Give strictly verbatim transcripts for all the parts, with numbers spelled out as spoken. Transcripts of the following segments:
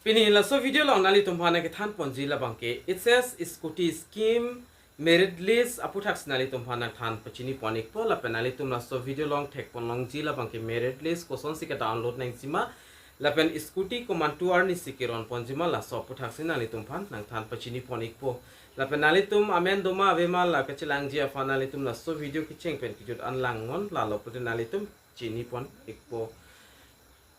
Pini laso video along nanglitum aphan nangkethan ponji labang ke H S Scooty Scheme merit list aputhak si nanglitum aphan nangthan pachini pon ikpo. Lapen nanglitum laso video along thek pon longji labang ke merit list kosonsi ke download nangjima, lapen scooty komantu arni si keron ponjima, laso aputhak si nanglitum aphan nangthan pachini pon ikpo. Lapen nanglitum amen doma avema la kachelangji aphan nanglitum laso video kecheng pen kejut an langnon, lalo pulote nanglitum chini pon ikpo.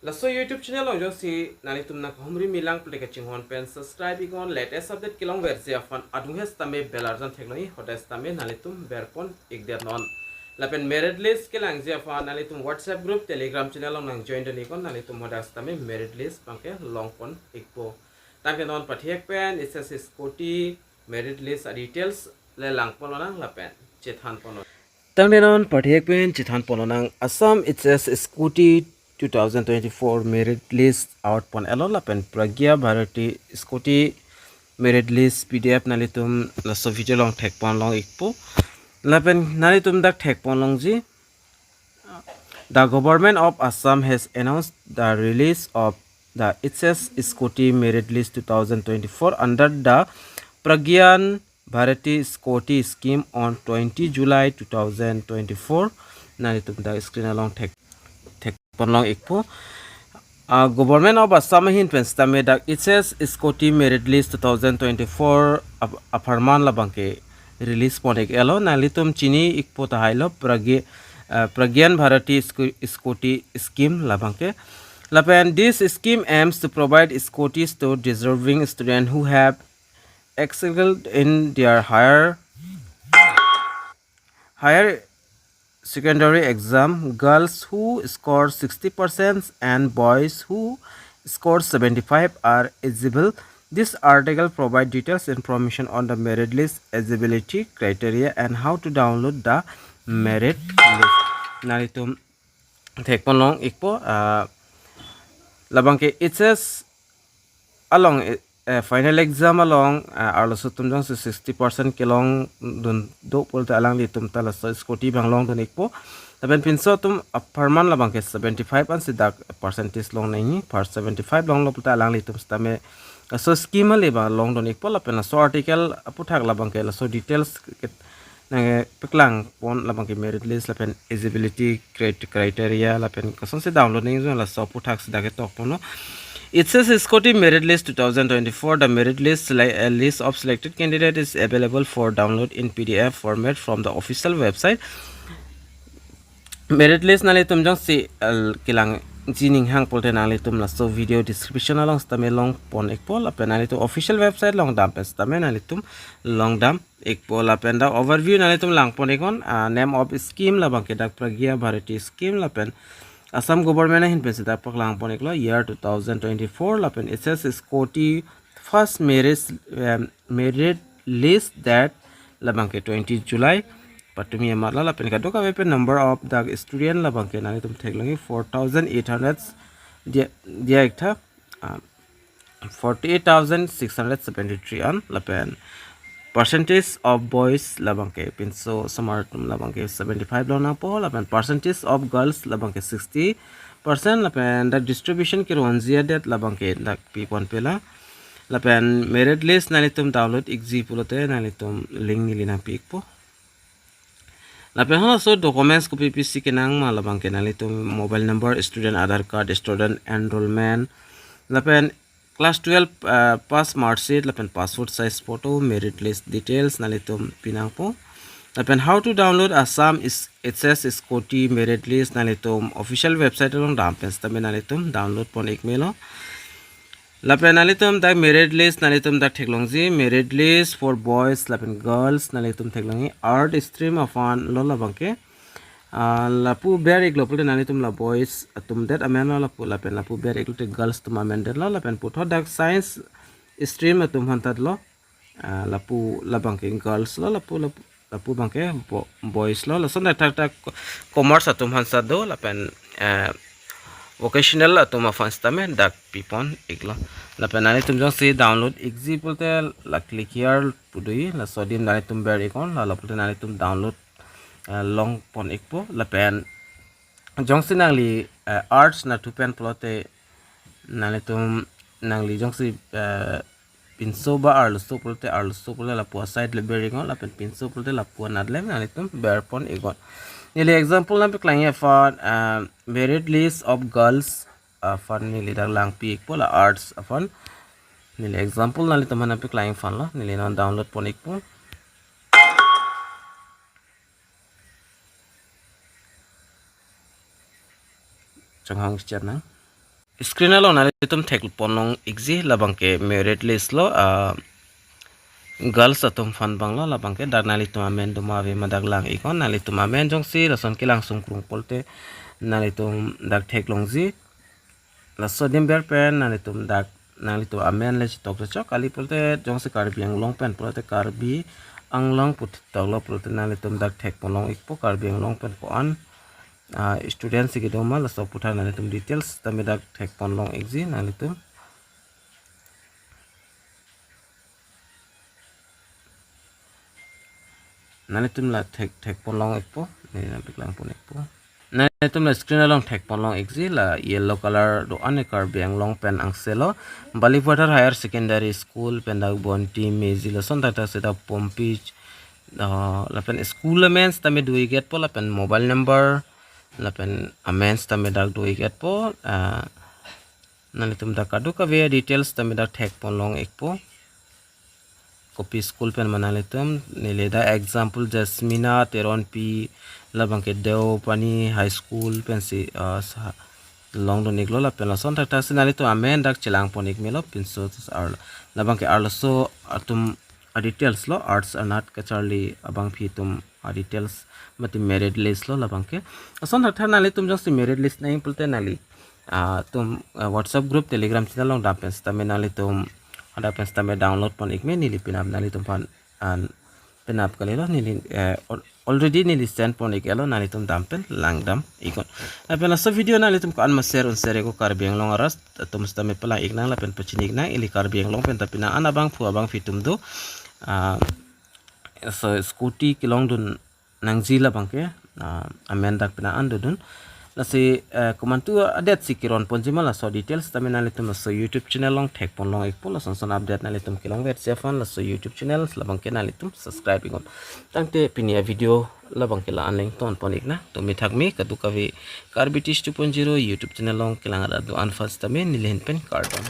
Laso YouTube channel along jongsi nanglitum nangkahumri milang pulote kachinghon pen subscribe iknon, latest update kelongverji aphan adung he sitame bell arjan theklongji, hadak sitame nanglitum ber pon ikdetnon. Lapen merit list kelangji aphan nanglitum WhatsApp group, Telegram channel along nangjoin dun iknon, nanglitum hadak sitame merit list abang ke long pon ikpo. Tangte non pathek pen H S Scooty merit list adetails le lang pon lonang lapen chethan pon lonang. Tangte non pathek pen chethan pon lonang. Assam H S Scooty two thousand twenty-four merit list out pon-etlo lapen Pragya Bharati Scooty merit list P D F nanglitum laso video along thek pon long ikpo. Lapen nanglitum dak thek pon longji. The government of Assam has announced the release of the H S Scooty merit list two thousand twenty-four under the Pragyan Bharati Scooty scheme on twenty July two thousand twenty-four. Nanglitum dak screen along thek, thek pon long ikpo. Ah, Government of Assam ahin pen sitame dak H S Scooty merit list two thousand twenty-four ap-, apharman labang ke release pon ik-etlo. Nanglitum chini ikpo tahai lo Pragya, ah, Pragyan Bharati Sco-, Scooty scheme labang ke. Lapen this scheme aims to provide scooties to deserving students who have excelled in their higher, higher secondary exam. Girls who score sixty percent and boys who score seventy-five are eligible. This article provide details information on the merit list, eligibility criteria, and how to download the merit list. Nanglitum thek pon long ikpo, ah, labang ke H S along, eh, eh, final exam along, eh, arloso atum jongsi sixty percent kelong dun do pulote alanglitum ta laso scooty abang long dun ikpo. Lapen pinso atum apharman labang ke seventy-five ansi dak percentage long nangji, par seventy-five longlo pulote alanglitum sitame laso scheme ale abang long dun ikpo. Lapen laso article aputhak labang ke laso details ke nangpeklang pon labang ke merit list lapen eligibility crit-, criteria lapen kosonsi download nangji laso aputhak si dak ketok ponlo. H S Scooty merit list two thousand twenty-four. The merit list, sele-, a list of selected candidate is available for download in P D F format from the official website. Merit list nanglitum jongsi, eh, kelangji ning hang pulote nanglitum laso video description along sitame long pon ikpo lapen nanglitum official website along dam pen sitame nanglitum long dam ikpo. Lapen dak overview nanglitum lang pon iknon, ah, name of scheme labang ke dak Pragya Bharati scheme lapen Assam government ahin pensi dak paklang pon iklo year two thousand twenty-four lapen H S Scooty first merit, em, merit list date labang ke twenty July patumi amat lo lapen kadokave pen number of the student labang ke nanglitum theklongji four thousand eight hundred dia, diya iktha, ah, forty-eight thousand six hundred seventy-three an lapen percentage of boys labang ke pinso osomar atum labang ke seventy-five long nangpo lapen percentage of girls labang ke sixty percent lapen dak distribution keronji adet labang ke dak pi pon pela lapen merit list nanglitum download ikji pulote nanglitum link neli nangpi ikpo. Lapen halaso documents kopi pisi kenang ma labang ke nanglitum mobile number, student Aadhaar card, student enrollment, lapen class twelve, uh, pass mark sheet, lapen passport size photo, merit list details nanglitum pi nangpo. Lapen how to download Assam is H S Scooty merit list nanglitum official website along dam pen sitame nanglitum download pon ik melo. Lapen nanglitum dak merit list nanglitum dak theklongji, merit list for boys lapen girls nanglitum theklongji, art stream aphan lo labang ke. Ah, lapu ber iklo pulote nanglitum la boys atum det amen lo lapu lapen lapu ber iklo te girls atum amen det lo lapen puthot dak science stream atum aphan ta lo. Ah, lapu labang ke girls lo lapu, lapu, lapu abang ke bo-, boys lo, lason dak thakthak commerce atum aphan ta do lapen, eh, vocational atum aphan sitame dak pi pon iklo. Lapen nanglitum jongsi download ikji pulote la click here pu do, laso adim nanglitum ber iknon, lalo pulote nanglitum download, eh, long pon ikpo lapen jongsi nangli, eh, arts nathu pen pulote nanglitum nangli jongsi, eh, pinso ba arloso pulote, arloso pulote lapu aside le bering-o, lapen pinso pulote lapu anat le nanglitum berpon iknon. Neli example nangpeklang aphan, eh, merit list of girls aphan neli dak langpi ikpo, la arts aphan. Neli example nanglitum aphan nangpeklang aphan lo, neli non download pon ikpo. Chonghong chat nang. Screen along nanglitum thekpon long ikji, labang ke merit list lo, ah, girls atum aphan abang lo, labang ke dak nanglitum amen doma ave ma dak lang iknon. Nanglitum amen jongsi lason kelang sungkrung pulote nanglitum dak theklongji. Laso adim ber pen nanglitum dak, nanglitum amen le chetok chechok, kali pulote jongsi Karbi Anglong pen pulote Karbi Anglong pu thektoklo pulote nanglitum dak thekpon long ikpo, Karbi Anglong pen ko-an, ah, student si kedo ma, laso aputhak nanglitum details tame dak thekpon long ikji nanglitum. Nanglitum la thek, thekpon long ikpo, neli nangpeklang pon ikpo. Nanglitum la screen along thekpon long ikji, la yellow color do-an ke Karbi Anglong pen angse lo. Balipathar Higher Secondary School pen dak Bonti Mezi lason thakthak si dak Pompi, ah, lapen school amen tame do-ik-etpo, lapen mobile number, lapen amen tame dak do-ik-etpo, ah, nanglitum dak kadokave details tame dak thekpon long ikpo. Kopi school pen ma nanglitum, neli dak example Jasmina Teronpi, labang ke Deopani High School pensi, ah, sa-, longdun iklo, lapen lason thakthak si nanglitum amen dak chelangpon ik melo, pinso arlo, labang ke arloso atum adetails lo, arts anat kacharli abangpi atum adetails mate merit list lo labang ke. Lason thakthak nanglitum jongsi merit list nangji pulote nangli, ah, atum, ah, WhatsApp group, Telegram channel along dam pen sitame nanglitum, hadak pen sitame download pon ik me, neli penap nanglitum aphan, ah, penap kalilo, neli, eh, al-, already neli send pon ik-etlo, nanglitum dam pen langdam iknon. Lapen laso video nanglitum ko-an ma share un share iknon, Karbi Anglong arat atum sitame palang ik nang lapen pachini ik nang, ili Karbi Anglong pen ta pina an abangphu abangpi atum do, ah, so scooty kelongdun nangji labang ke, ah, amen dak pina an dodun. Lasi, eh, komantu adet si keron ponji ma laso details tame nanglitum laso YouTube channel along thekpon long ikpo, lason son update nanglitum kelongvetji aphan laso YouTube channel labang ke nanglitum subscribe iknon. Tangte pini avideo labang ke la-an le ingtonpon ik nang. Tumi thak me, kadokave Karbi Teach two point zero YouTube channel along kelang arat do-an aphan sitame neli ahin pen kardom.